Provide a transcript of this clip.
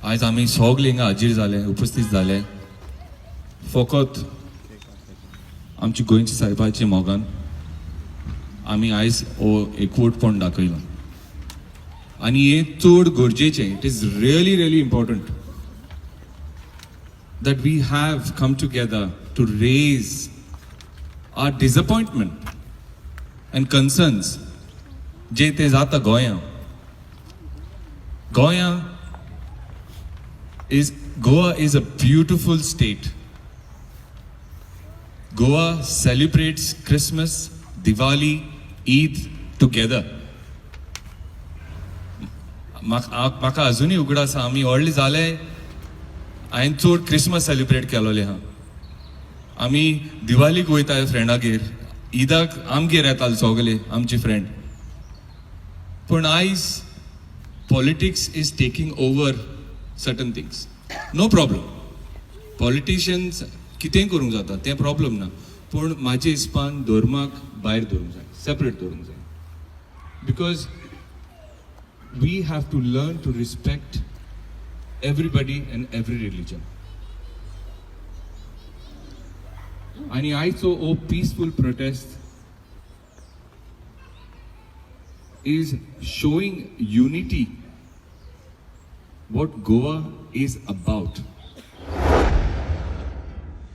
आयज आमी सगळे हिंगा हाजीर जाले, उपस्थित जाले फकत आमची गोंयच्या सायबाच्या मोगान आमी आयज हो एकवटपण दाखयला आनी हें चड गरजेचें. It is really really important that we have come together to raise our disappointment and concerns जे ते जाता गोंया. गोंया is Goa is a beautiful state. Goa celebrates Christmas, Diwali, Eid together. म्हाका अजुनूय उगडास आसा, आमी व्हडले जाले, हांवें चड क्रिसमस सेलिब्रेट केलोलें आहा. आमी दिवालीक वयता फ्रेंडागेर, ईदाक आमगेर येताले सगले आमची फ्रेंड. पूण आयज politics is taking over certain things. No problem, politicians कितेंय करूंक जाता, तें प्रॉब्लम ना. पूण म्हाजे हिसपान धर्माक भायर दवरूंक जाय, सेपरेट दवरूंक जाय, because we have to learn to respect everybody and every religion. आनी आयचो हो peaceful protest is showing unity, what Goa is about.